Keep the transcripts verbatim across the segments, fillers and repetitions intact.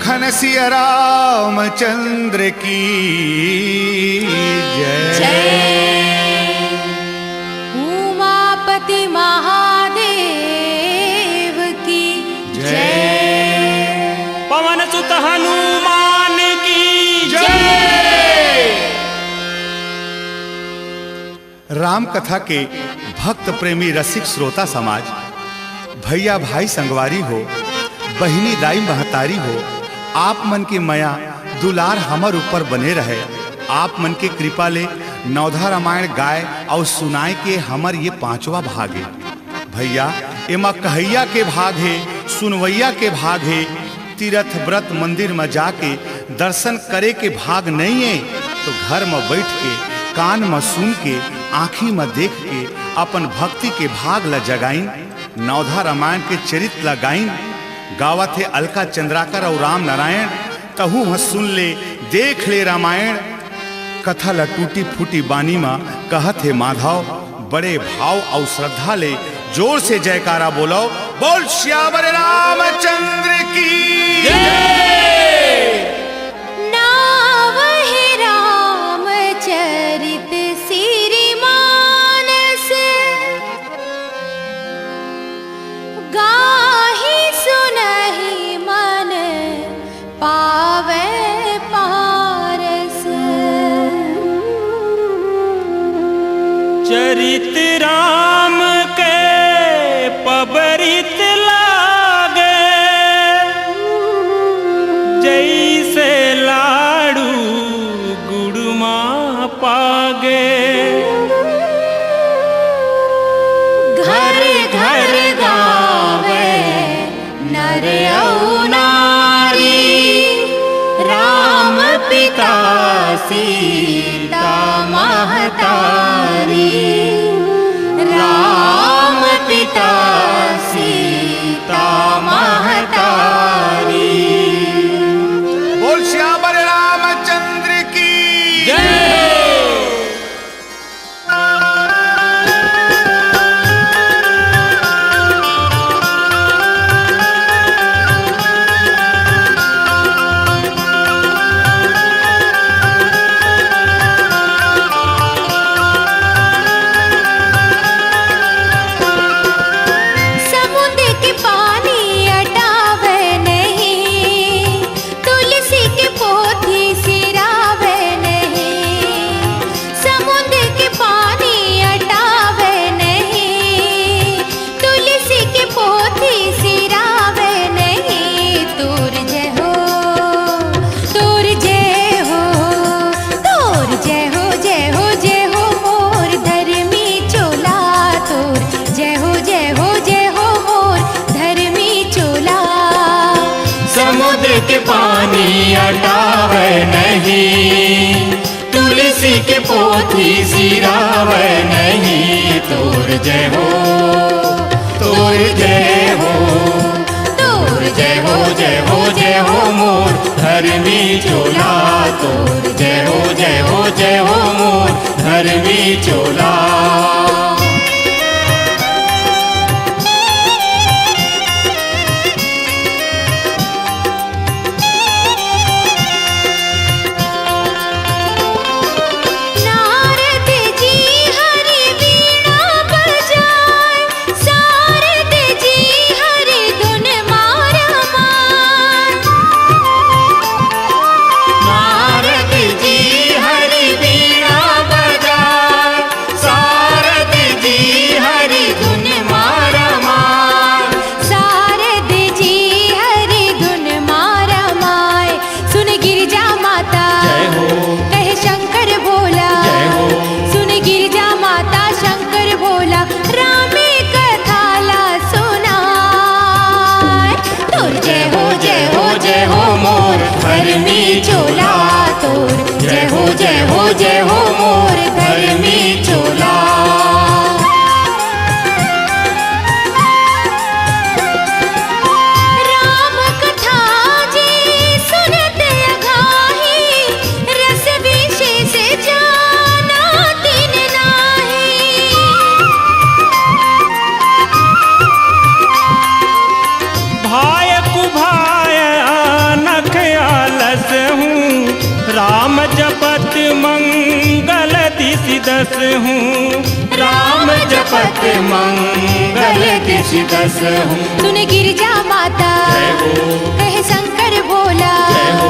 खन सिया रामचंद्र की जय। जय। उमापति महादेव की जय। जय। पवन सुत हनुमान की जय। जय। राम कथा के भक्त प्रेमी रसिक श्रोता समाज, भैया भाई संगवारी हो, बहिनी दाई महतारी हो, आप मन के मया दुलार हमर ऊपर बने रहे। आप मन के कृपा ले नवधा रामायण गाय अउ सुनाय के हमर ये पांचवा भाग हे। भैया, एमा कहइया के भाग हे, सुनवइया के भाग हे। तीरथ व्रत मंदिर म जाके दर्शन करे के भाग नइये, तो घर म बइठ के, कान म सुन के, आँखी म देख के अपन भक्ति के भाग ल जगाइन। नवधा रामायण के चरित ल गाइन। गावत हे अलका चंद्राकर अउ राम नारायण। तहू ह सुन ले, देख ले रामायण। कथा ल टूटी फूटी बानी म कहत हे माधव। बड़े भाव अउ श्रद्धा ले जोर से जयकारा बोलो। बोल सियावर रामचंद्र की जय। नावहि रामचरित सिरि मानस, गाहि सुनहि मन पावै पारस। चरित राम के पबरित लागे, जइसे लाड़ू गुड़ मा पागे। घर घर गावे नर अउ नारी, राम पिता सीता महतारी। राम पिता सीता महतारी। बोल सियावर रामचंद्र की जय। समुंद के पानी अटावे नहीं, तुलसी के पोथी सिरावे नहीं। समुंद के पानी अटावे नहीं, तुलसी के पोथी सिरावे नहीं। तोर जय हो, तोर जय हो, तोर जय हो, जय हो, जय हो मोर धर्मी चोला। तोर जय हो, जय हो, जय हो मोर धर्मी चोला। समुद्र के पानी अटावे नहीं, तुलसी के पोथी सिरावे नहीं। तोर जय हो, तोर जय हो, तोर जय हो, जय हो, जय हो मोर धर्मी चोला। तोर जय हो, जय हो, जय हो मोर धर्मी चोला। नारद जी हरि वीणा बजाए, सारद जी हरि धुन मारा मार। नारद जी हरि वीणा बजाए, सारद दस हूँ, राम जपत मंगल दिसि दस हूँ। सुन गिरजा माता, जय हो। कहे शंकर भोला, जय हो।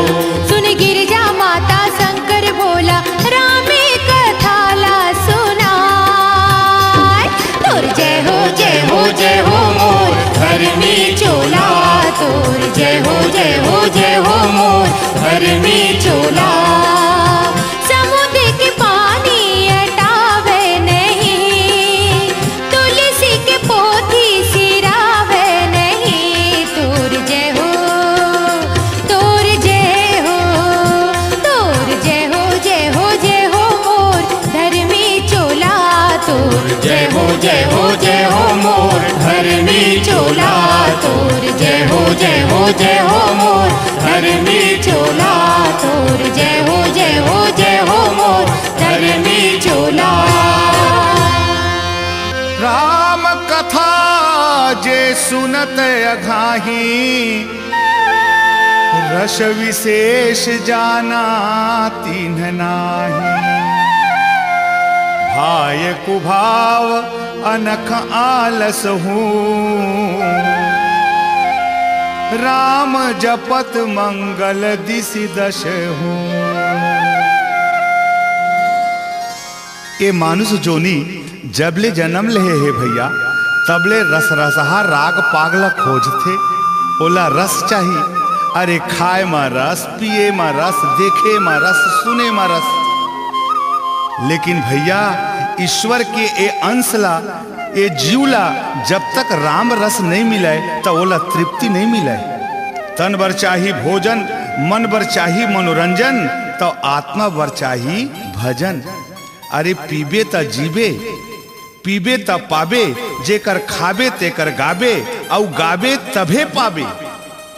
सुन गिरजा माता शंकर भोला, रामे कथा ला सुनाय। तोर जय हो, जय हो, जय हो मोर धर्मी चोला। तोर जय हो, जय हो, जय हो मोर धर्मी चोला। समुद्र के पानी अटावे नहीं, तुलसी के पोथी सिरावे नहीं। तोर जय हो, तोर जय हो, तोर जय हो, जय हो, जय हो मोर धर्मी चोला। तोर जय हो, जय हो, जय हो मोर धर्मी चोला। तोर जय हो, जय हो, जय हो मोर धर्मी चोला। तोर जय हो, जय हो, जय हो मोर धर्मी चोला। राम कथा जे सुनत अघाही, रस विशेष जाना तिन्ह नाही। भाय कुभाव अनख आलस हूँ, राम जपत मंगल दिसि दस हूँ। ए मानुष जोनी जब ले जनम लेहे हे भइया, तब ले रस रसहा राग पाग ल खोजथे। ओला रस चाही, अरे खाए म रस, पिए म रस, देखे म रस, सुने म रस। लेकिन भइया, ईश्वर के ए अंश ला, ए जीव ला जब तक राम रस नइ मिलय, त ओला तृप्ति नइ मिलय। तन बर चाही भोजन, मन बर चाही मनोरंजन, त आत्मा बर चाही भजन। अरे पीबे त जीबे, पीबे त पाबे, जेकर खाबे तेकर गाबे, अउ गाबे तभे पाबे।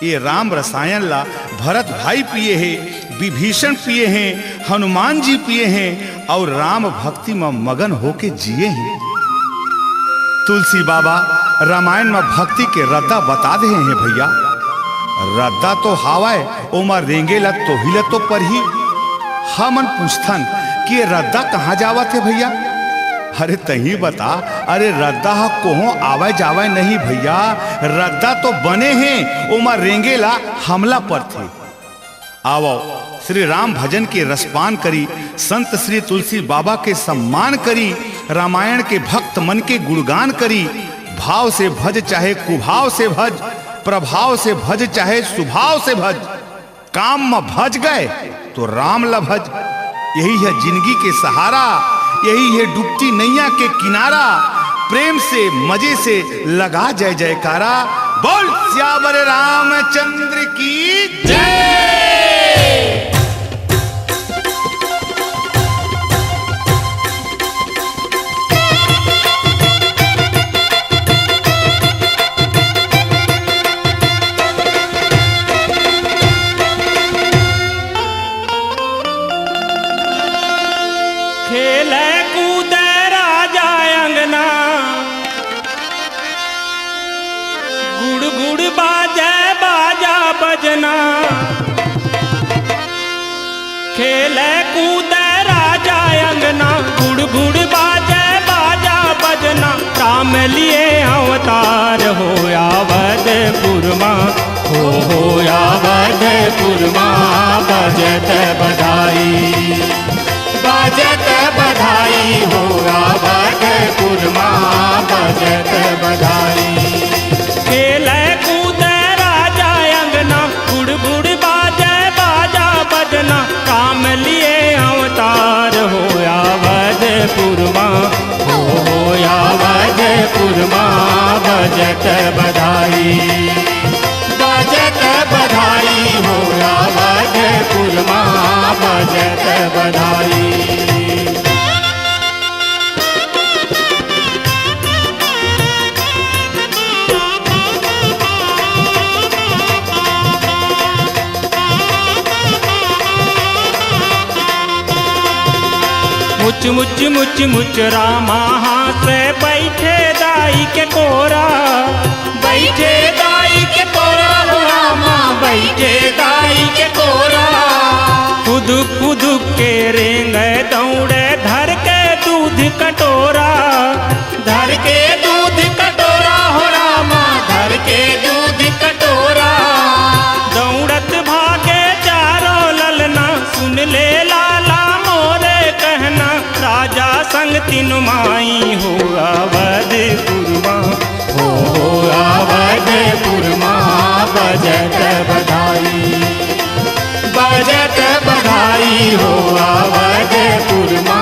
ये राम रसायन ला भरत भाई पिए हे, विभीषण पिए हे, हनुमान जी पिए हे, अउ राम भक्ति म मगन होके जिए हे। तुलसी बाबा रामायण म भक्ति के रद्दा बता देहे हे भइया। रद्दा तो हावय, ओमा रेंगे ला तोही ला तो परही। हमन पूछथन कि ये रद्दा कहाँ जावत हे भइया? अरे तही बता, अरे रद्दा ह कोहों आवय जावय नहीं भइया, रद्दा तो बने हे, ओमा रेंगे ला हमला परथे। आवव, श्री राम भजन के रसपान करी, संत श्री तुलसी बाबा के सम्मान करी, रामायण के भक्त मन के गुणगान करी। भाव से भज चाहे कुभाव से भज, प्रभाव से भज चाहे सुभाव से भज, काम म भज गए तो राम ल भज। यही है जिंदगी के सहारा, यही है डूबती नैया के किनारा। प्रेम से मजे से लगा जय जयकारा। बोल सियावर रामचंद्र की जय। खेले कूदे राजा अंगना, गुड़ गुड़ बाजे बाजा बजना। खेले कूदे राजा अंगना, गुड़ गुड़ बाजे बाजा बजना। राम लिए अवतार हो अवधपुर मा, हो हो अवधपुर मा बजत बधाई। बाजत बधाई हो अवधपुर मा, बाजत बधाई। खेले कूदे राजा अंगना, गुड़ गुड़ बाजे बाजा बजना। राम लिए अवतार हो अवधपुर मा, हो हो अवधपुर मा, बाजत बधाई। बाजत बधाई हो अवधपुर मा, बाजत बधाई। मुच मुच मुच मुच रामा हाँसे बइठे दाई के कोरा। बइठे दाई के कोरा हो रामा, बइठे दाई के कोरा। फुदुक फुदुक के रेंगे दौड़े धर के ले लाला मोरे कहना, राजा संग तीन माई हो अवधपुर मा। हो, हो अवधपुर मा बजत बधाई, बजत बधाई हो अवधपुर मा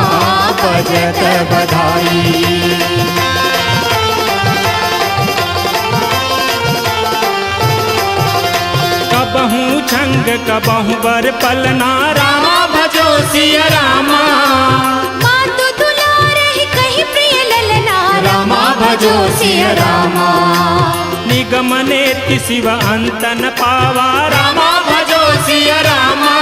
बजत बधाई। कबहूँ छंग कबहूँ बर पलना, रामा भजो सिया रामा। मातु दुलार ही कही प्रिय ललना, रामा भजो सिया रामा। निगम नेति शिव अंत न पावा, रामा भजो सिया रामा।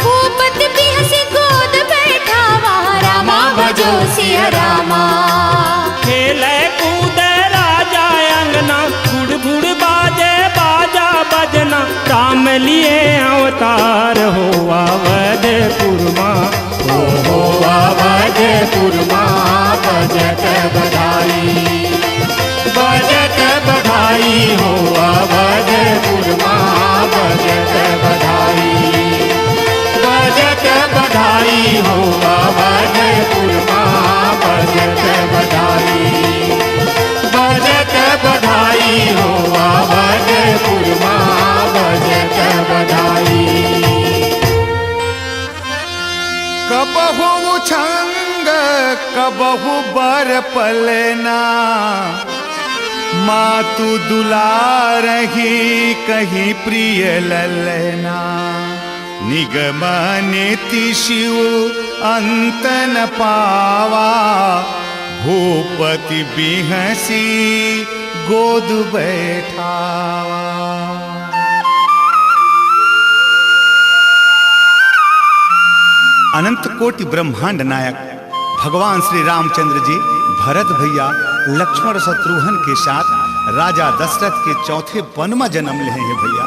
भूपति बिहसि गोद बैठावा, रामा भजो सिया रामा। खेले कूदे राजा अंगना, बुड़ बुड़ बाजे बाजा बजना, राम लिए अवतार हो अवधपुर मा। हो, हो अवधपुर मा बजत बधाई, बजत बधाई हो अवधपुर मा बजत बधाई, बजत बधाई हो अवधपुर मा बजत बधाई, बजत बधाई हो अवधपुर मा बजत बधाई। कबहु छंग कबहु बर पलना, मातु दुलार ही कही प्रिय ललना। निगम नेति शिव अंत न पावा, भूपति बिहसी गोद बैठावा। अनंत कोटि ब्रह्मांड नायक भगवान श्री रामचंद्र जी भरत भैया, लक्ष्मण शत्रुघ्न के साथ राजा दशरथ के चौथे बन म जन्म लेहे हे भैया।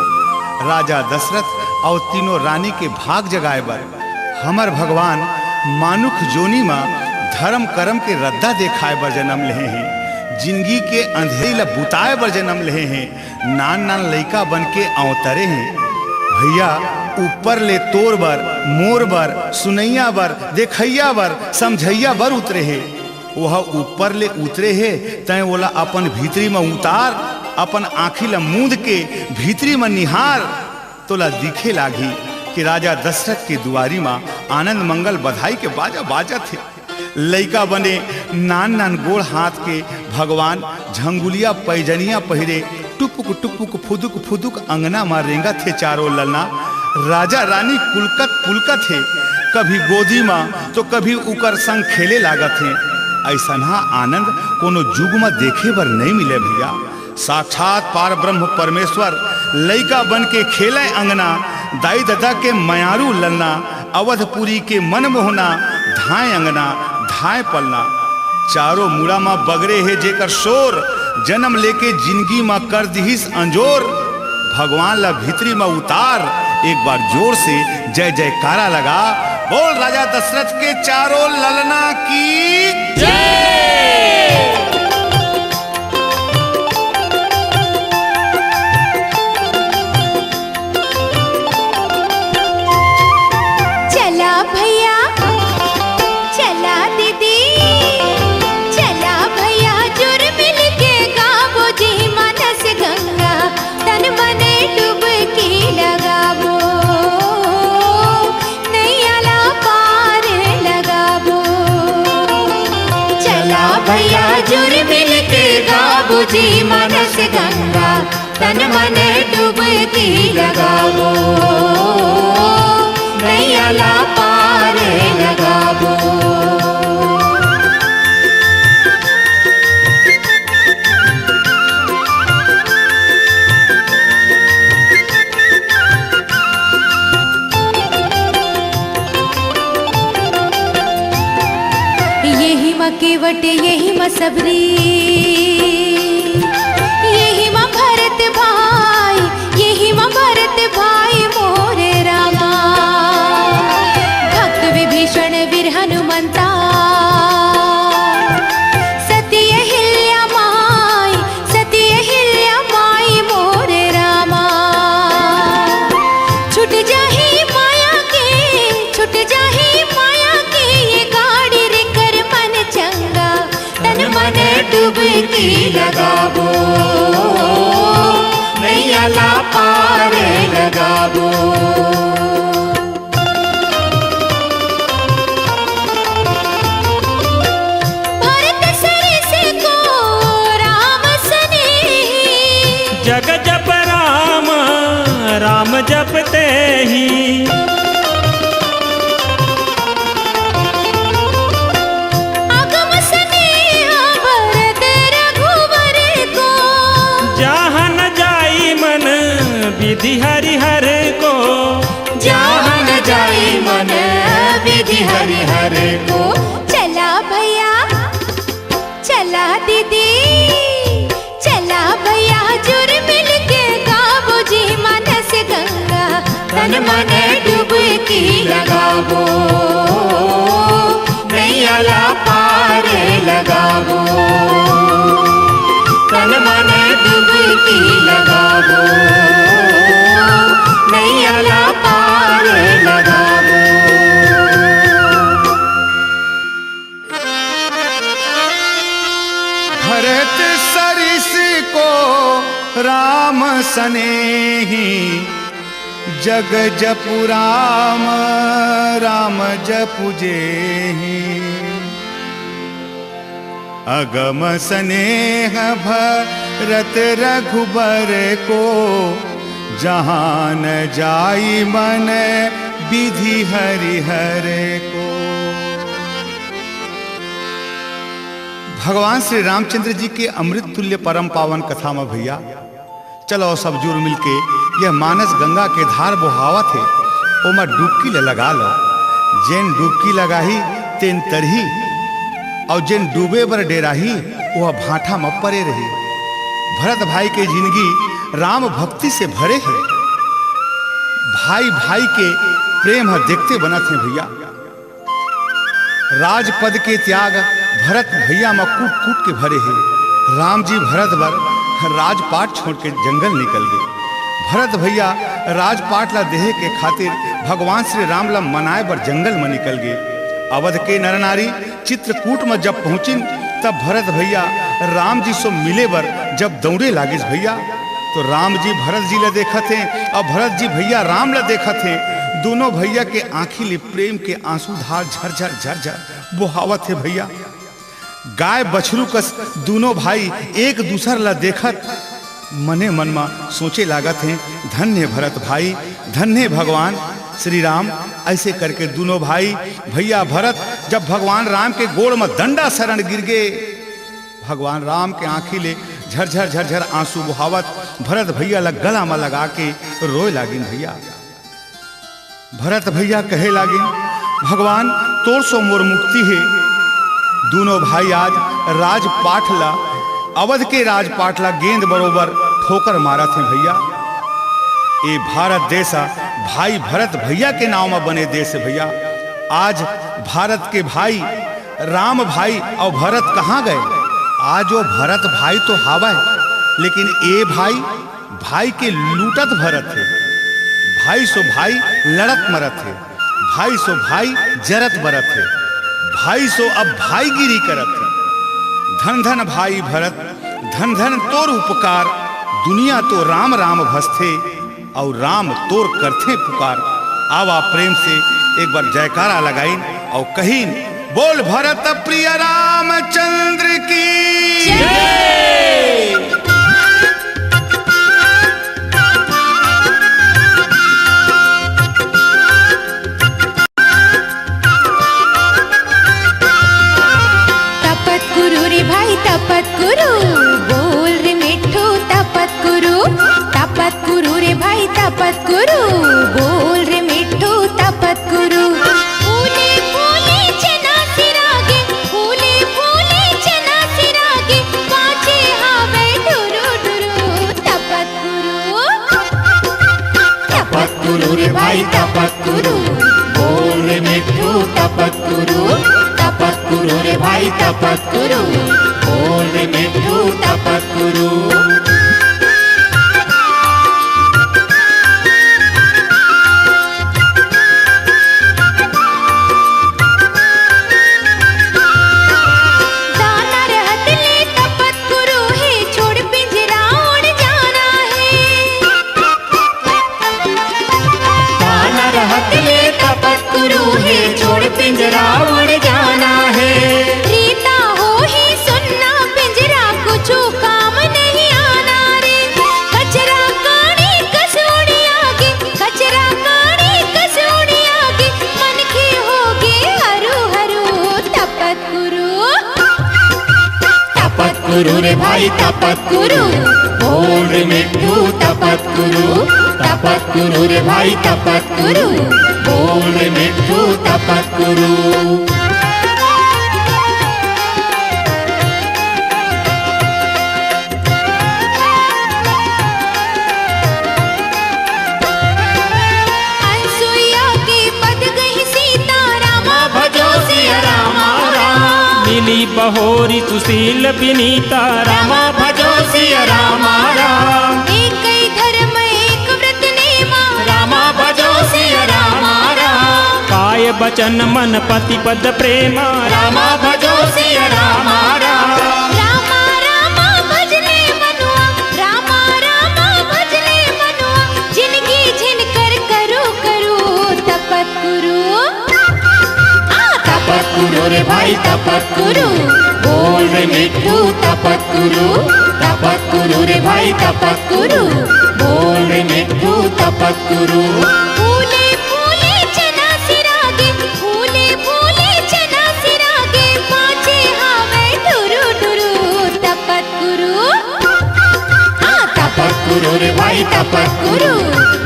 राजा दशरथ अउ तीनों रानी के भाग जगाए बर हमर भगवान मानुख जोनी म धर्म करम के रद्दा देखाए बर जन्म लेहे हे, जिनगी के अंधेरी ल बुताए बर जन्म लेहे हे। नान नान लइका बन के अवतरे हे भैया, ऊपर ले तोर बर, मोर बर, सुनइया बर, देखइया बर, समझइया बर उतरे हे। ओह ऊपर ले उतरे हे, तैं ओला अपन भीतरी म उतार, अपन आँखी ल मूंद के भीतरी म निहार, तोला दिखे लागही कि राजा दशरथ के दुआरी म आनंद मंगल बधाई के बाजा बाजत हे। लइका बने नान नान गोड़ हाथ के भगवान झंगुलिया पैजनिया पहिरे टुपुक टुपुक फुदुक फुदुक अंगना म रेंगत हे चारों ललना। राजा रानी कुलकत पुलकत हे, कभी गोदी म तो कभी उकर संग खेले लागत हे। अइसनहा आनंद कोनो जुग म देखे बर नइ मिले भैया। साक्षात पार ब्रह्म परमेश्वर लइका बन के खेलय अंगना, दाई ददा के मयारू ललना, अवधपुरी के मनमोहना, धाय अंगना, धाय पलना। चारों मुड़ा म बगरे हे जेकर शोर, जन्म लेके जिनगी म कर दिहिस अंजोर। भगवान ल भीतरी म उतार, एक बार जोर से जय जयकारा लगा। बोल राजा दशरथ के चारों ललना की जय। चला भैया, चला दीदी, चला भैया, जुर मिल के गाबो जी मानस गंगा, तन मन डुबकी लगाबो, नैया ला पार लगाबो। चला भैया, जुर मिल के गाबो जी मानस गंगा, तन मन डुबकी लगाबो, नैया ला पार लगाबो। यही म केवट, यही म सबरी, यही म भरत भाई, यही म भरत भाई मोरे रामा। भक्त विभीषण वीर हनुमंता, सती अहिल्या माई, सती अहिल्या माई मोरे रामा। छूट जाही माया के लगाबो, नैया ला पार लगाबो। भरत सरिस को राम सनेही। जग जप राम, राम जप तेही। अगम सनेह भरत रघुबर को। जहाँ न जाई मन विधि हरिहर को। जहाँ न जाई मन विधि हरिहर को। चला भैया, चला दीदी, चला भैया, जुर मिल के गाबो जी, मानस गंगा तन मन डुबकी लगाबो, नैया ला पार लगाबो, तन मन डुबकी लगाबो, नैया ला पार लगाबो। भरत सरिस को राम सनेही, जग जपु राम, राम जपु जेही। अगम सनेह भरत रघुबर को, जहाँ न जाई मन विधि हरिहर को। भगवान श्री रामचंद्र जी के अमृत तुल्य परम पावन कथा म भैया, चलो सब जुर मिलके यह मानस गंगा के धार बोहावत हे, ओमा डुबकी ल लगा लो। जेन डुबकी लगाही तेन तरही, अउ जेन डूबे बर डेराही ओह भांठा म परे रही। भरत भाई के जिनगी राम भक्ति से भरे हे। भाई भाई के प्रेम ह देखते बनत हे भैया। राजपद के त्याग भरत भैया म कूट कूट के भरे हे। राम जी भरत बर राजपाट छोड़ के जंगल निकल गे। भरत भैया राजपाट ला देहे के खातिर भगवान श्री राम ला मनाए बर जंगल म निकल गे। अवध के नर नारी चित्रकूट म जब पहुंचिन, तब भरत भैया राम जी सो मिले बर जब दौड़े लागिस भैया, तो राम जी भरत जी ला देखत हे अउ भरत जी भैया राम ला देखत हे। दोनों भैया के आंखी ले प्रेम के आंसू धार झरझर झरझर बोहावत हे भैया। गाय बछरू कस दूनों भाई एक दूसर ला देखत मने मन म सोचे लागत हे, "धन्य भरत भाई, धन्य भगवान श्री राम।" ऐसे करके दूनों भाई भैया भरत जब भगवान राम के गोड़ म दंडा शरण गिर गे, भगवान राम के आंखी ले झरझर झरझर आंसू बोहावत भरत भैया ला गला म लगा के रोए लागिन भैया। भरत भैया कहे लागिन, "भगवान, तोर सो मोर मुक्ति हे।" दूनों भाई आज राजपाट ला, अवध के राजपाट ला गेंद बरोबर ठोकर मारत हे भैया। ए भारत देश हा भाई भरत भैया के नाव म बने देश हे भैया। आज भारत के भाई राम भाई अउ भरत कहाँ गए? आज वो भरत भाई तो हावय, लेकिन ए भाई भाई के लूटत भरत हे, भाई सो भाई लड़त मरत हे, भाई सो भाई जरत बरत हे, भाई सो अब भाईगिरी करत हे। धन धन भाई भरत, धन धन तोर उपकार, दुनिया तो राम राम भसथे, अउ राम तोर करथे पुकार। आवा प्रेम से एक बार जयकारा लगाइन अउ कहिन, "बोल भरत प्रिय रामचंद्र की जय।" तपत कुरु रे भाई तपत कुरु, बोल रे मिट्ठू तपत कुरु, तपत कुरु रे भाई तपत कुरु, बोल रे मिट्ठू तपत कुरु। फूले फूले चना सिरागे, फूले फूले चना सिरागे, बाजे हावे डुरु डुरु। तपत कुरु, तपत कुरु रे भाई तपत कुरु, बोल रे मिट्ठू तपत कुरु, तपत कुरु रे भाई तपत कुरु, बोल रे मिट्ठू तपत कुरु। दाना रहत ले तपत कुरु, कुरु रे भाई तपत कुरु, बोल रे मिट्ठू तपत कुरु, तपत कुरु रे भाई तपत कुरु, बोल रे मिट्ठू तपत कुरु। अनसुईया के पद गही सीता रामा भजो सिया रामा राम। मिली बहोरी सुशील बिनीता रामा भजो सिया रामा राम। एकई धर्म एक व्रत नेमा रामा भजो सिया रामा राम। काय बचन मन पति पद प्रेमा रामा भजो सिया रामा राम। रामा रामा भजने मनुआ, रामा रामा भजने मनुआ, जिनगी झिनकर करू करू तपत कुरु। आ तपत कुरु रे भाई तपत कुरु, बोल रे मिट्ठू तपत कुरु, तपत कुरु रे भाई तपत कुरु, बोल रे मिट्ठू तपत कुरु। फूले फूले चना सिरागे, फूले फूले चना सिरागे, बाजे हावे टुरु टुरु तपत कुरु। आ तपत कुरु रे भाई तपत कुरु,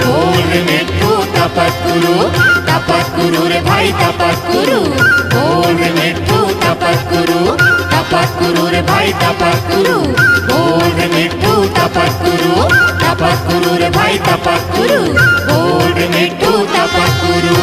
बोल रे मिट्ठू तपत कुरु, तपत कुरु रे भाई तपत कुरु, बोल रे मिट्ठू तपत कुरु, तपत कुरु रे भाई तपत कुरु, बोल रे मिट्ठू तपत कुरु, तपत कुरु रे भाई तपत कुरु, बोल रे मिट्ठू तपत कुरु।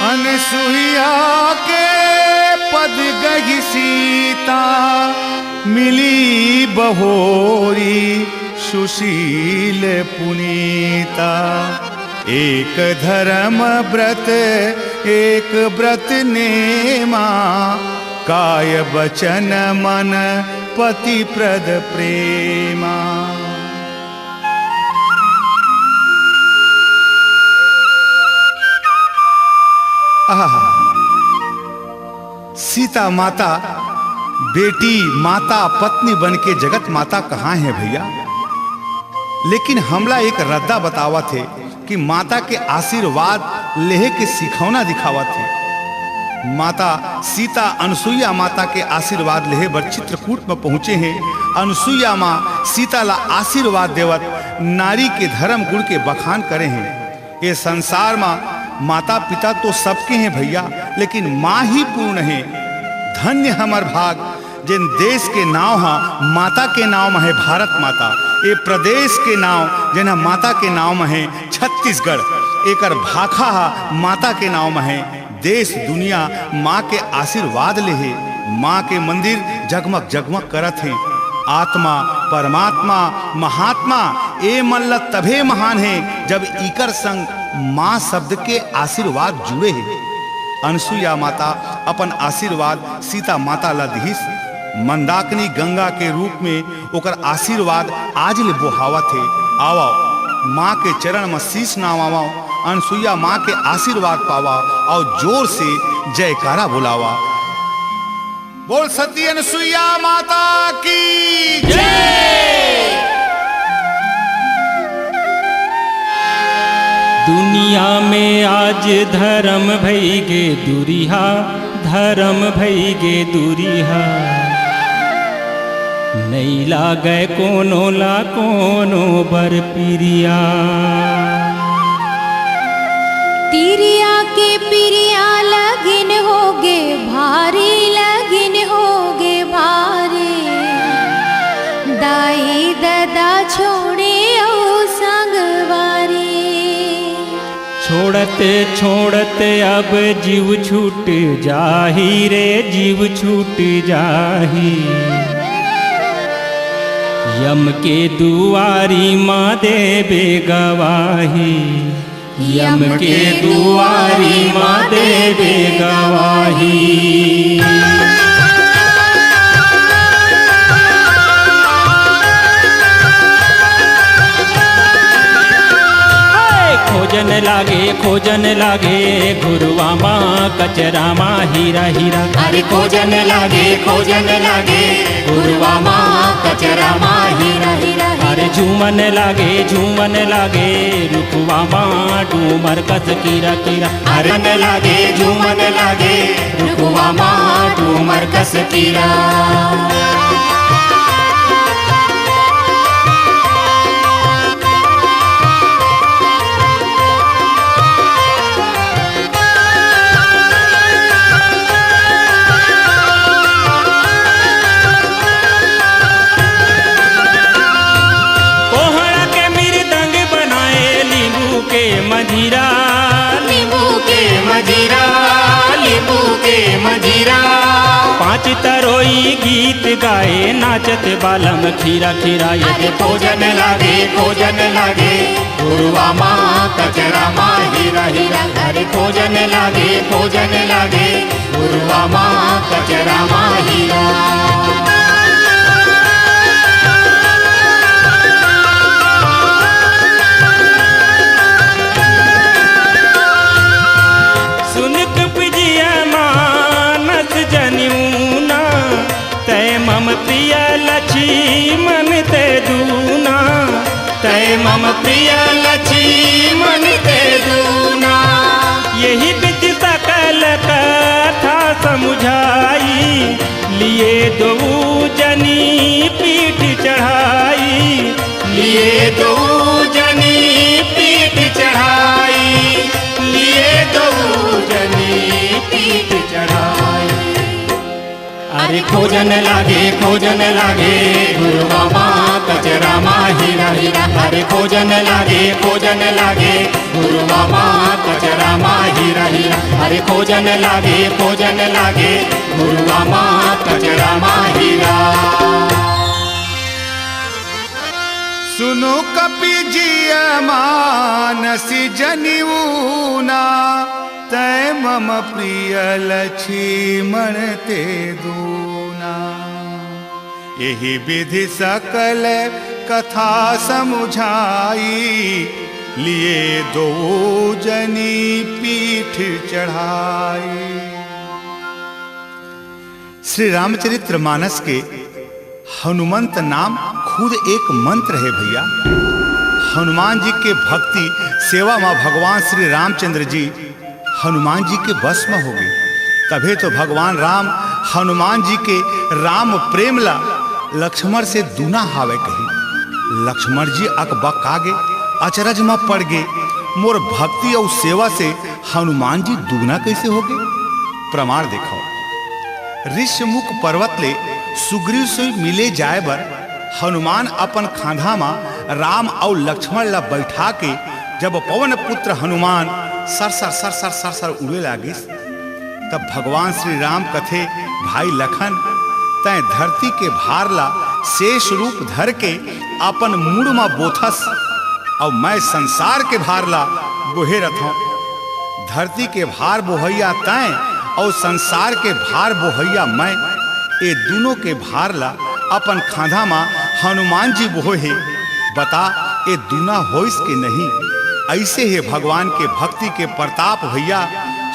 अनसुईया के पद गही सीता, मिली बहोरी सुशील पुनीता। एक धर्म व्रत एक व्रत नेमा, काय बचन मन पति प्रद प्रेमा। आहा, सीता माता, बेटी, माता, पत्नी बन के जगत माता कहाँ हे भैया? लेकिन हमला एक रद्दा बतावत हे कि माता के आशीर्वाद लेहे के सिखौना दिखावत हे। माता सीता अनसुईया माता के आशीर्वाद लेहे बर चित्रकूट म पहुँचे हे। अनसुईया माँ सीता ला आशीर्वाद देवत नारी के धर्म गुण के बखान करे हे। ए संसार म माता पिता तो सबके हे भैया, लेकिन माँ ही पूर्ण हे। धन्य हमर भाग, जेन देश के नाव ह माता के नाव म हे भारत माता, ए प्रदेश के नाव जेन ह माता के नाव म हे छत्तीसगढ़, एकर भाखा ह माता के नाव म हे। देश दुनिया माँ के आशीर्वाद ले हे। माँ के मंदिर जगमग जगमग करत हे। आत्मा, परमात्मा, महात्मा, ए मन ल तभे महान हे जब इकर संग माँ शब्द के आशीर्वाद जुड़े हे। अनसुईया माता अपन आशीर्वाद सीता माता ला दिहिस। मंदाकिनी गंगा के रूप में ओकर आशीर्वाद आज ले बोहावत हे। आवव, माँ के चरण म शीश नवावव, अनसुईया माँ के आशीर्वाद पावव अउ जोर से जयकारा बुलावव। बोल सती अनसुईया माता की जय। दुनिया में आज धर्म भई गे दुरिहा, धर्म भई गे दुरिहा। नई लागय कोनो ला कोनो बर पिरिया। तिरिया के पिरिया लगिन होगे भारी, लगिन होगे भारी। दाई ददा छोड़े अउ संगवारी। छोड़त छोड़त अब जीव छूट जाही रे, जीव छूट जाही। यम के दुआरी मा देबे गवाही, यम के दुआरी मा देबे गवाही। खोजन लागे, खोजन लागे, घुरुवा मा कचरा मा हीरा, हीरा। अरे खोजन लागे, खोजन लागे, घुरुवा मा कचरा मा हीरा, हीरा, हीरा। अरे झूमन लागे, झूमन लागे, रुखवा मा डूमर कस कीरा, कीरा। अरे न लागे, झूमन लागे, रुखवा मा डूमर कस कीरा। कोहड़ा के मृदंग बनाए, लींबू के मजीरा। लींबू के मजीरा, लींबू के मजीरा। पाँच तरोई गीत गाए, नाचत बालम खीरा, खीरा। ये अरे खोजन लागे, खोजन लागे, घुरुवा मा कचरा मा हीरा, हीरा। अरे खोजन लागे, खोजन लागे, घुरुवा मा कचरा मा हीरा। सुन कपजिया मानस जनिउना, तय मम प्रिय लक्ष्मण ते दूना। तय मम प्रिय लक्ष्मण ते दूना। यही बिधि सकल कथा समुझाई, लिए दो जनी पीठ चढ़ाई। लिए दो जनी पीठ चढ़ाई, लिए दो जनी पीठ चढ़ाई। अरे खोजन लागे, खोजन लागे, घुरुवा मा कचरा मा हीरा, हीरा। अरे खोजन लागे, खोजन लागे, घुरुवा मा कचरा मा हीरा, हीरा। अरे खोजन लागे, खोजन लागे, घुरुवा मा कचरा मा हीरा। सुनो कपि जिया मानस जनिउना, तय मम प्रिय लक्ष्मण ते दूना। यही बिधि सकल कथा समुझाई, लिए दो जनी पीठ चढ़ाई। श्री रामचरित्र मानस के हनुमंत नाम खुद एक मंत्र है भैया। हनुमान जी के भक्ति सेवा मा भगवान श्री रामचंद्र जी हनुमान जी के बस मा होगे। तभे तो भगवान राम हनुमान जी के राम प्रेम ला लक्ष्मण से दूना हावय कही। लक्ष्मण जी अकबकागे, अचरज मा पड़ गे, मोर भक्ति अउ सेवा से हनुमान जी दूना कइसे होगे? प्रमाण देखव। ऋष्यमुख पर्वत ले सुग्रीव से मिले जाय बर हनुमान अपन खांधा मा राम अउ लक्ष्मण ला बइठा के जब पवन पुत्र Hanuman sir sir sir sir sir sir उड़े लागिस, तब भगवान श्री राम कथे, भाई लखन, तैं धरती के भार ला शेष रूप धर के अपन मुड़ मा बोथस, अउ मैं संसार के भार ला बोहे रथंव। धरती के भार बोहइया तैं अउ संसार के भार बोहइया मैं, ए दूनों के भार ला अपन खांधा मा हनुमान जी बोहे हे। बता, ए दूना होइस के नहीं? अइसे हे भगवान के भक्ति के प्रताप भैया,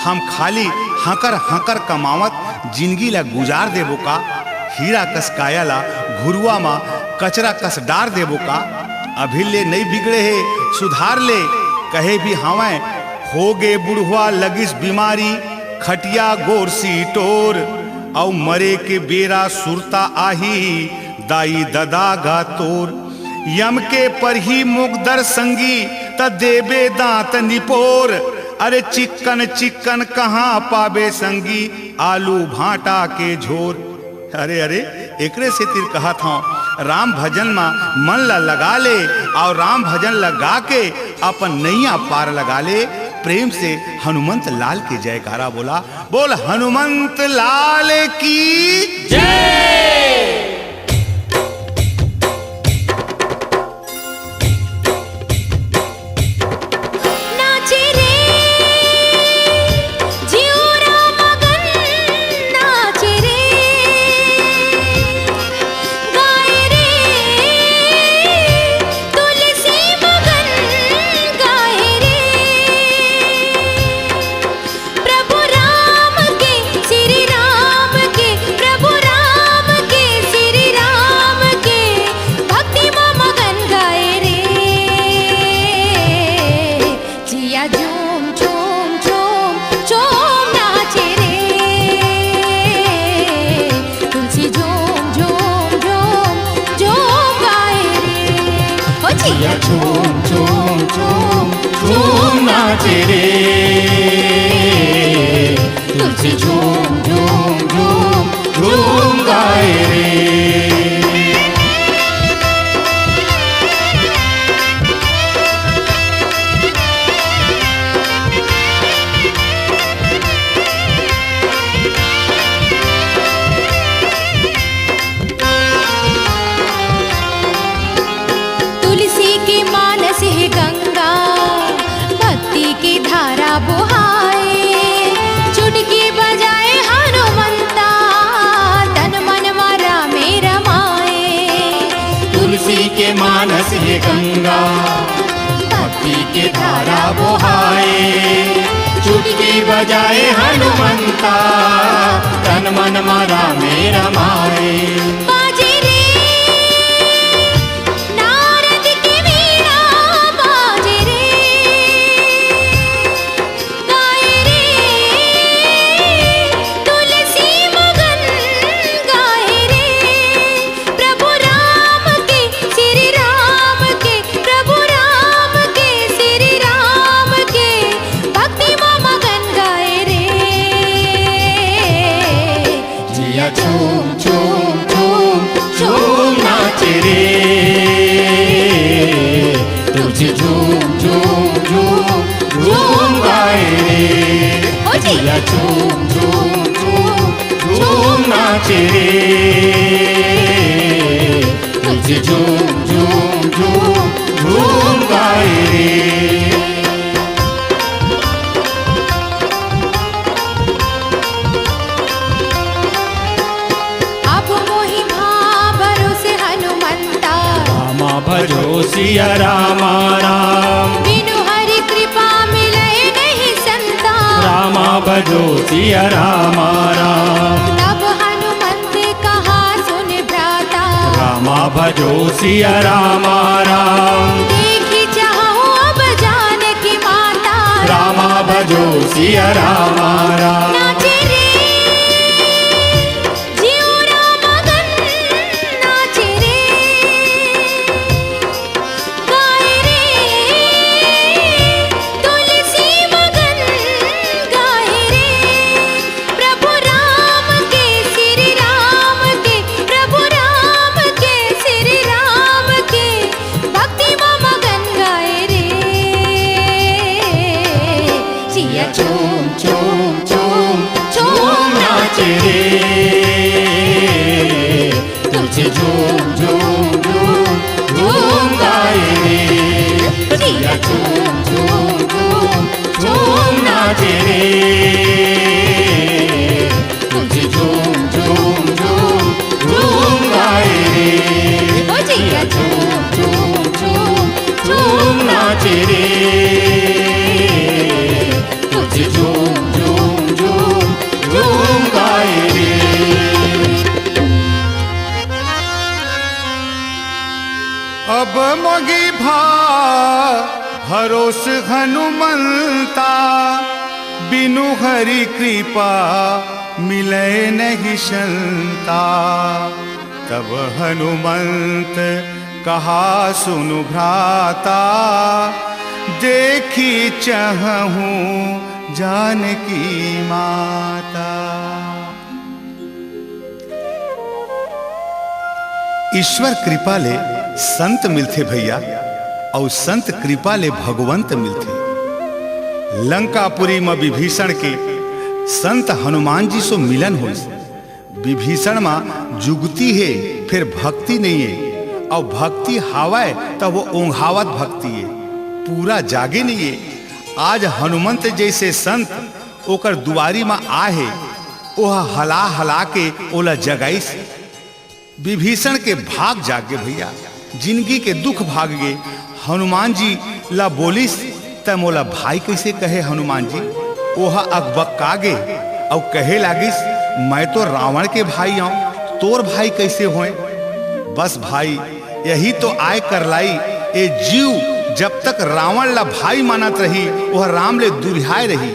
हम खाली हंकर हंकर कमावत जिनगी ला गुजार देबो का? हीरा कस काया ला घुरुवा मा कचरा कस डार देबो का? अभी ले नइ बिगड़े हे, सुधार ले, कहे भी हावय, होगे बुढ़वा लगिस बीमारी, खटिया गोरसी टोर, अउ मरे के बेरा सुरता आही, दाई ददा गा तोर। यम के परही मुगदर संगी, त देबे दांत निपोर। अरे चिक्कन चिक्कन कहाँ पाबे संगी, आलू भांटा के झोर। अरे, अरे, एकरे सेतिर कहत हंव, राम भजन मा मन ला लगा ले, अउ राम भजन लगा के अपन नैया पार लगा ले। प्रेम से हनुमंत लाल के जयकारा बोला। बोल हनुमंत लाल की जय। नाचे रे जिउरा मगन, नाचे रे गाए रे तुलसी मगन, गाए रे रे, तुलसी झूम, झूम, झूम, झूम गाए रे। तुलसी के मानस हे गंगा, भक्ति के धारा बोहाए। चुटकी बजाए हनुमंता, तन मन मा रामे रमाए। तुलसी के मानस हे गंगा, भक्ति के धारा बोहाए। चुटकी बजाए हनुमंता, तन मन मा रामे रमाए। बाजे रे नारद के वीणा, बाजे रे गाए रे तुलसी मगन गाए रे। प्रभु राम के, श्री राम के, प्रभु राम के, श्री राम के भक्ति मा मगन गाए रे। जिया झूम, झूम, झूम, झूम नाचे रे। तुलसी झूम, झूम, झूम, झूम गाए रे। ओ जी। जिया झूम, झूम, झूम, झूम नाचे रे। तुलसी झूम, झूम, झूम, झूम गाए रे। अब मोहि भा भरोसे हनुमंता। रामा भजो सिया रामा राम। बिनु हरि कृपा मिले नहीं संता। रामा भजो सिया रामा राम। तब हनुमंत कहा सुन भ्राता। रामा भजो सिया रामा राम। देखि चाहूं अब जानकी माता। रामा भजो सिया रामा राम। नाचे रे जिउरा मगन नाचे रे। गाए रे तुलसी मगन गाए रे। प्रभु राम के, श्री राम के, प्रभु राम के, श्री राम के भक्ति मा मगन गाए रे। जिया झूम, झूम, झूम, झूम नाचे रे। तुलसी झूम, झूम, झूम, झूम गाए रे। जिया झूम, झूम, झूम, झूम नाचे रे। तुलसी झूम, झूम, झूम, झूम गाए रे। ओ जिया झूम, झूम, झूम, झूम नाचे रे। तुलसी झूम, झूम, झूम, झूम गाए रे। अब मोहि भा भरोस हनुमंता, बिनु हरि कृपा मिले नहीं संता। तब हनुमंत कहा सुनु भ्राता, देखि चहहूँ जानकी माता। ईश्वर कृपा ले संत मिलथे भैया, अउ संत कृपा ले भगवंत मिलथे। लंकापुरी म विभीषण के संत हनुमान जी सो मिलन होइस। विभीषण म जुगती हे, फेर भक्ति नइ हे, अउ भक्ति हावय त वो ओंघावत भक्ति हे, पूरा जागे नइ हे। आज हनुमंत जइसे संत ओकर दुवारी म आए हे, ओह हला हला के ओला जगाइस। विभीषण के भाग जाग गे भैया, जिनगी के दुख भाग गे। हनुमान जी ला बोलिस, "तैं मोला भाई कइसे कहे हनुमान जी?" ओह अकबका गे अउ कहे लागिस, "मैं तो रावण के भाई आंव, तोर भाई कइसे होय?" बस भाई, यही तो आय करलाई, ए जीव जब तक रावण ला भाई मानत रही, ओह राम ले दुरिहाय रही।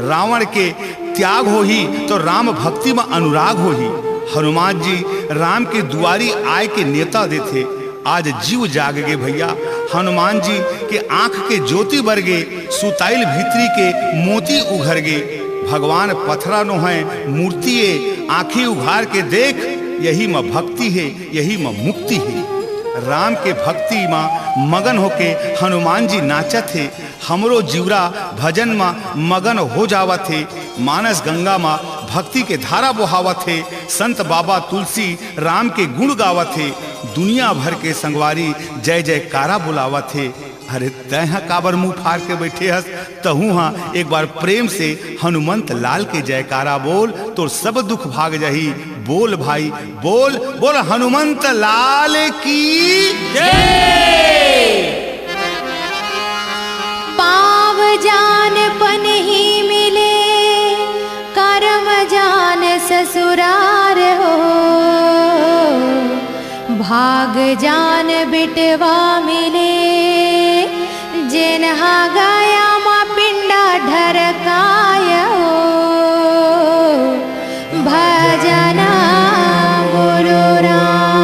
रावण के त्याग होही तो राम भक्ति म अनुराग होही। हनुमान जी राम के दुवारी आय के नेवता देथे, आज जीव जाग गे भैया, हनुमान जी के आंख के ज्योति बर गे, सुताइल भीतरी के मोती उघर गे। भगवान पथरा नोहय मूर्ति ए, आंखी उघार के देख, यही म भक्ति हे, यही म मुक्ति हे। राम के भक्ति म मगन होके हनुमान जी नाचत हे। हमरो जीवरा भजन म मगन हो जावत हे। मानस गंगा म भक्ति के धारा बोहावत हे। संत बाबा तुलसी राम के गुण गावत हे। दुनिया भर के संगवारी जय जयकारा बुलावत हे। अरे तैं ह काबर मुंह फार के बइठे हस? तहूं ह एक बार प्रेम से हनुमंत लाल के जयकारा बोल, तोर सब दुख भाग जाही। बोल भाई, बोल, बोल हनुमंत लाल की जय। पाँव जान पनही मिले, करम जान ससुरार हो। भाग जान बिटवा मिले, जेन हा गया मा पिंडा ढरकाय हो। भजना गुरु राम।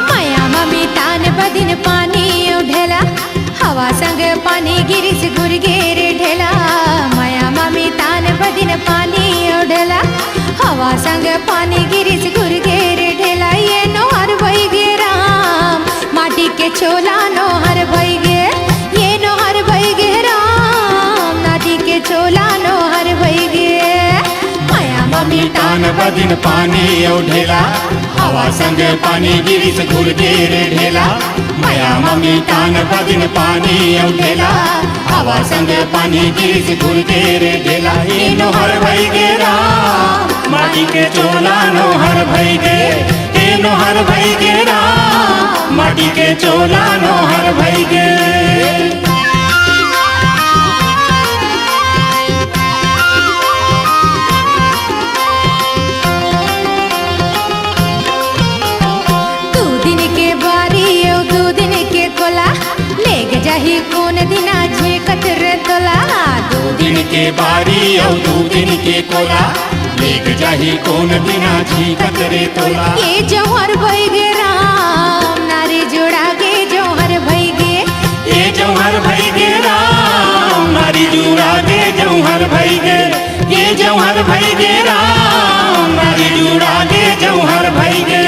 मया ममी तान बदिन पानी उढेला, हवा संग पानी गिरिस घुर गे रे ढेला। मया ममी तान बदिन पानी उढेला, हवा संग पानी गिरिस घुर गे रे ढेला। ये नोहर भई गे राम, माटी के चोला नोहर भई गे। ये नोहर भई गे राम, माटी के चोला नोहर भई गे। मया ममी तान बदिन पानी अउ ढेला, हवा संग पानी गिरिस घुर गे रे ढेला। मया ममी तान बदिन पानी अउ ढेला, हवा संग पानी गिरिस घुर गे रे ढेला। ए नोहर भई गे राम, माटी के चोला नोहर भई गे। ए नोहर भई गे राम, माटी के चोला नोहर भई गे। दू दिन के बारी अउ दू दिन के कोला, लेग जाही कोन दिना झेकत रे तोला। दू दिन के बारी अउ दू दिन के कोला, लेग जाही कोन दिना झेकत रे तोला। ये जौहर भई गे राम, नारी जुड़ा गे जौहर भई गे। ये जौहर भई गे राम, नारी जुड़ा गे जौहर भई गे। ये जौहर भई गे राम, नारी जुड़ा गे जौहर भई गे।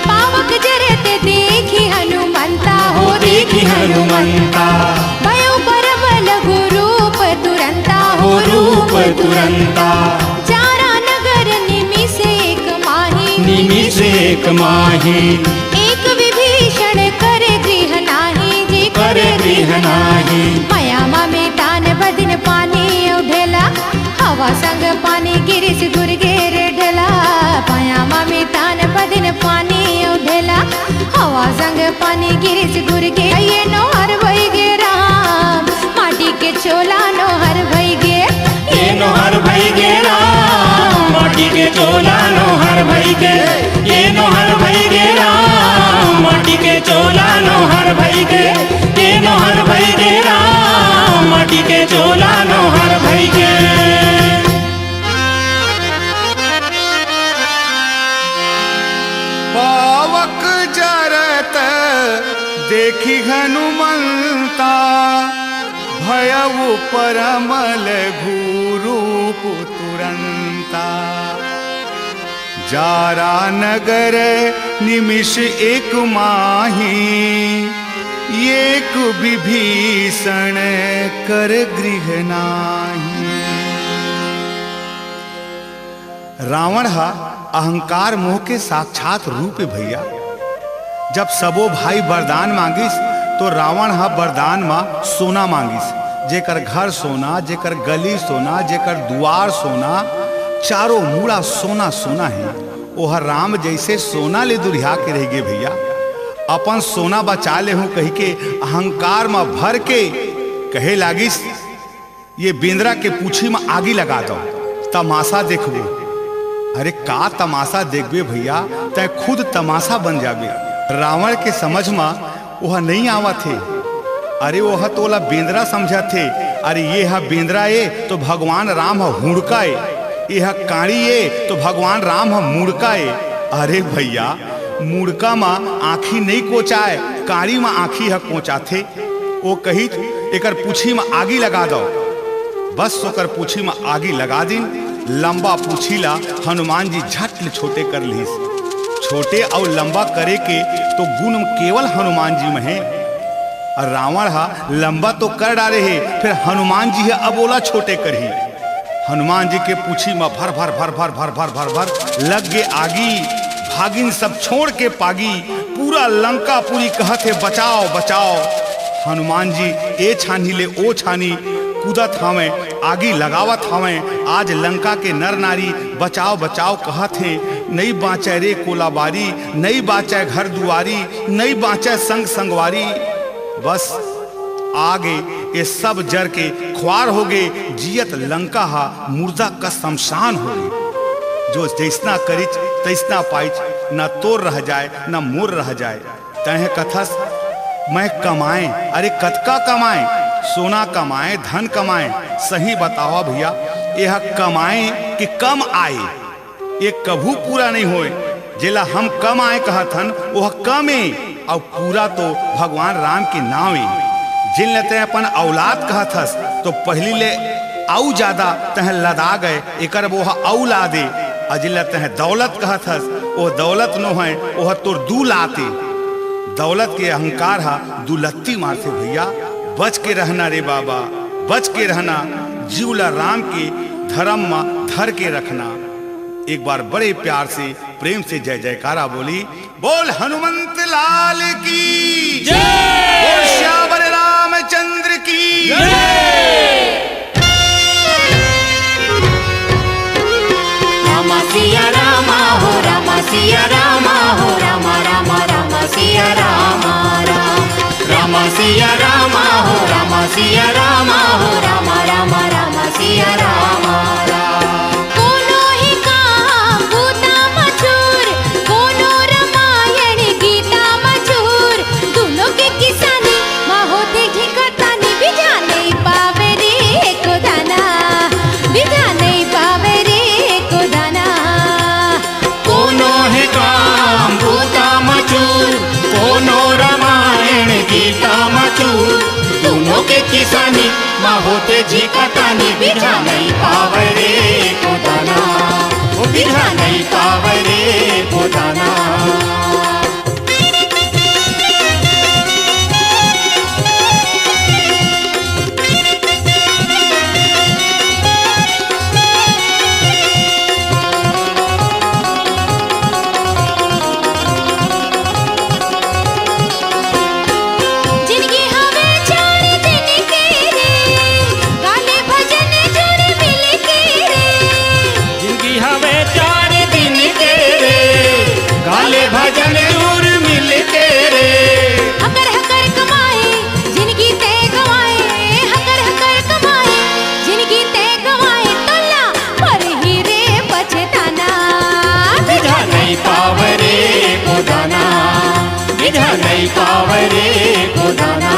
पावक जरत देखी हनुमंता हो, देखी हनुमंता। भयो परम लघु रूप तुरंता हो, रूप तुरंता। चारा नगर निमिष एक माही, निमिष एक माही। एक विभीषण कर गृह नाही जी, कर गृह नाही। मया ममी तान बदिन पानी अउ ढेला, हवा संग पानी गिरिस घुर गे रे ढेला। मया ममी तान बदिन पानी अउ ढेला, हवा संग पानी गिरिस घुर गे। ये नोहर भई गे राम, माटी के चोला नोहर भई गे। ये नोहर भई गे राम, माटी के चोला नोहर भई गे। ये नोहर भई गे राम, माटी के चोला नोहर भई गे। ये नोहर भई गे राम, माटी के चोला नोहर भई गे। पावक जरत देखी हनुमंता, भयउ परम लघु रूप तुरंता। जारा नगर निमिष एक माही, एक विभीषण कर गृह नाही। रावण ह अहंकार मोह के साक्षात रूप ए भैया। जब सबो भाई वरदान मांगिस, तो रावण ह वरदान म सोना मांगिस। जेकर घर सोना, जेकर गली सोना, जेकर दुआर सोना, चारों मुड़ा सोना सोना हे। ओह राम जैसे सोना ले दुरिहा के रह गे भैया। अपन सोना बचा लेहूं कहिके अहंकार म भर के कहे लागिस, ये बेंदरा के पूछी म आगी लगा दव, तमाशा देखबो। अरे का तमाशा देखबे भइया, तैं खुद तमाशा बन जाबे। रावण के समझ म ओह नइ आवत हे। अरे ओह तोला बेंदरा समझत हे। अरे ये ह बेंदरा ए तो भगवान राम ह हुड़का ए, ये ह कांड़ी ए तो भगवान राम ह मुड़का ए। अरे भइया, मुड़का म आँखी नइ कोंचाय, कांड़ी म आँखी ह कोंचाथे। ओ कहिच, "एकर पूछी म आगी लगा दव।" बस ओकर पूछी म आगी लगा दिन। लंबा पूछी ला हनुमान जी झट ले छोटे कर लिहिस। छोटे अउ लंबा करे के तो गुण केवल हनुमान जी म हे। अउ रावण ह लंबा तो कर डारे हे, फेर हनुमान जी ह अब ओला छोटे करही। हनुमान जी के पूछी म भर भर भर भर भर भर भर भर लग गे आगी। भागिन सब छोड़ के पागी, पूरा लंकापुरी कहत हे, "बचाव, बचाव।" हनुमान जी ए छानी ले ओ छानी कूदत हावय, आगी लगावत हावय। आज लंका के नर नारी बचाव, बचाव कहत हे। नइ बाँचय रे कोलाबारी, नइ बाँचय घर दुआरी, नइ बाँचय संग संगवारी। बस आगे ये सब जर के खुवार होगे, जियत लंका हा मुर्दा कस शमशान होगे। जो जइसना करिच तइसना पाइच, न तोर रह जाय न मोर रह जाय। तैं कथस, "मैं कमाएं, अरे कतका कमाएं, सोना कमाएं, धन कमाएं, सही बतावा भइया, एह कमाएं कि कम आए?" ये कभू पूरा नइ होय। जेला हम कम आए कहत हन, ओह कम ए, अउ पूरा तो भगवान राम के नाव ए। जिन ल तैं अपन औलाद कहत हस, तो पहिली ले अउ जादा तैं लदा गए, एकर अब ओह औलाद ए। अउ जिन ल तैं दौलत कहत हस, ओह दौलत नोहय, ओह तोर दू लात ए। दौलत के अहंकार हा दुलत्ती मारथे भइया। बच के रहना रे बाबा, बच के रहना, जीव ला राम के धरम म धर के रखना। एक बार बड़े प्यार से, प्रेम से जय जयकारा बोली। बोल हनुमंत लाल की जय। बोल सियावर रामचंद्र की जय। राम सिया राम हो, राम सिया राम हो, राम राम राम सिया राम राम। राम सिया राम हो, राम सिया राम हो, राम राम राम सिया राम राम। कोनो हे काम बूता म चूर, कोनो रमायण गीता म चूर, दुनो के किसानी म होथे झिकरतानी, बिजहा नइ पावे रे एको दाना, बिजहा नइ पावे रे एको दाना। कोनो हे काम बूता म चूर, कोनो रमायण गीता म चूर, दुनो के किसानी म होथे झिकरतानी, बिजहा नइ पावे रे एको दाना, ओ बिजहा नइ पावे रे एको दाना। जिनगी हवे चार दिन के रे, गाले भजन जुड़ मिल के रे। जिनगी हवे चार दिन के रे, गाले भजन जुड़ मिल के रे। हकर हकर कमाए, जिनगी तैं गवाए, हकर हकर कमाए, जिनगी तैं गवाए, तोला परही रे पछताना। बिजहा नइ पावे रे एको दाना, बिजहा नइ पावे रे एको दाना।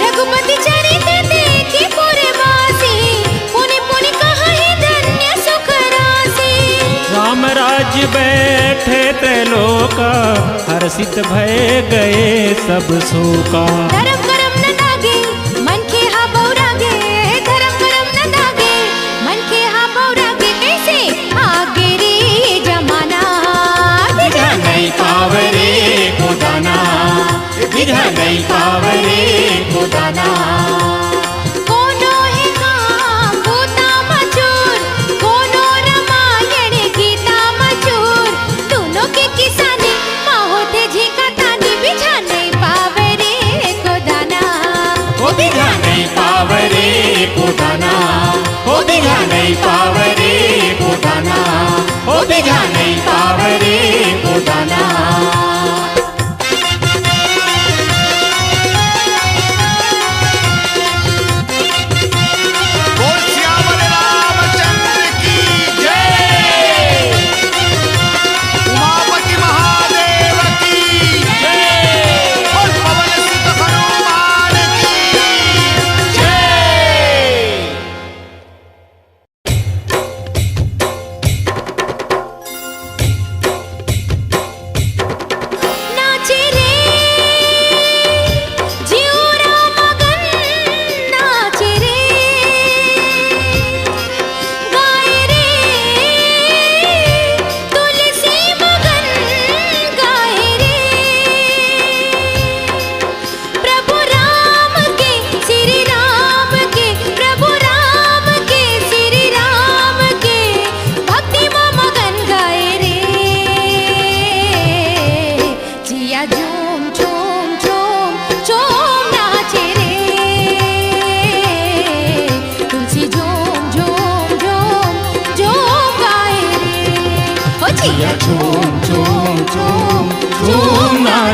रघुपति चरित देखे पुरवासी, पुनि पुनि कहहि धन्य सुख रासी। राम राज्य बैठे त्रैलोका, हर्षित भय गए सब शोका। धरम करम न दागे, मनखे हा बौरा गे, धरम करम न दागे, मनखे हा बौरा गे, कइसे आगे रे जमाना। बिजहा नइ पावे रे एको दाना, बिजहा नइ पावे रे एको दाना। कोनो हे काम बूता म चूर, कोनो रमायण गीता म चूर, दुनो के किसानी म होथे झिकरतानी, बिजहा नइ पावे रे एको दाना।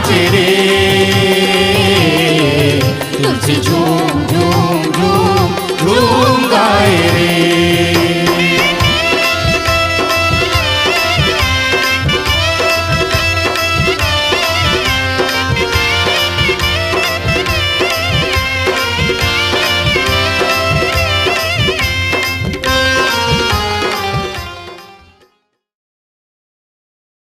तेरे तुलसी